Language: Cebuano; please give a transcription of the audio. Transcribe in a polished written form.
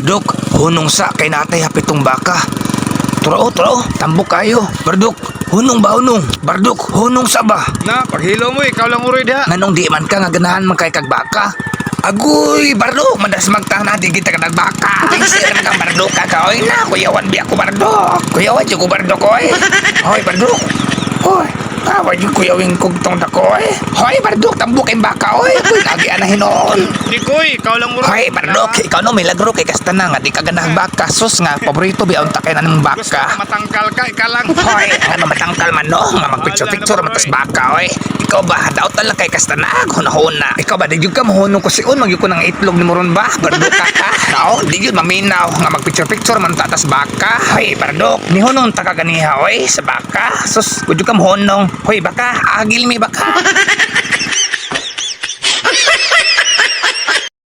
Bardok, hunong sa kay natay hapitong baka. Trao, trao, tambok kayo. Bardok, hunong ba hunong? Bardok, hunong sa ba? Na, paghilo mo, ikaw lang uroy diha. Nganong di man ka nga ganahan man kay kag baka? Agoy, Bardok, madas magtang na di kita ka nagbaka. Ay, sir, man kang Bardok ka ka. Oy na, kuyawan biya ko, Bardok. Kuyawan jud ko, Bardok, oy. Hoy, Bardok. Hoy, awa jud kuyawin kog tong dako, oy. Hoy, Bardok, tambok kay baka, oy. Agoy, lagi ana hinoon. Di koy, ikaw lang uroy. Hoy, Bardok, ikaw no, milagro kay kasta na nga di ka ganahang baka. Sus nga, paborito biya unta kay nanang Gusto baka. ka matangkal ka, ikaw lang. Hoy, ano matangkal man no? Nga magpicture-picture matas baka, oy. Ikaw ba, daot talaga kay kastanag, huna-huna. Ikaw ba, di jud ka mahunong ko siun, magyud ko ng itlog ni moron ba? Bardok ka ka. Nao, di jud maminaw nga magpicture-picture man tatas baka. Hoy, Bardok, nihunong ta ka ganiha, oy, sa baka. Sus, jud ka mahunong. Hoy, baka, agil mi baka.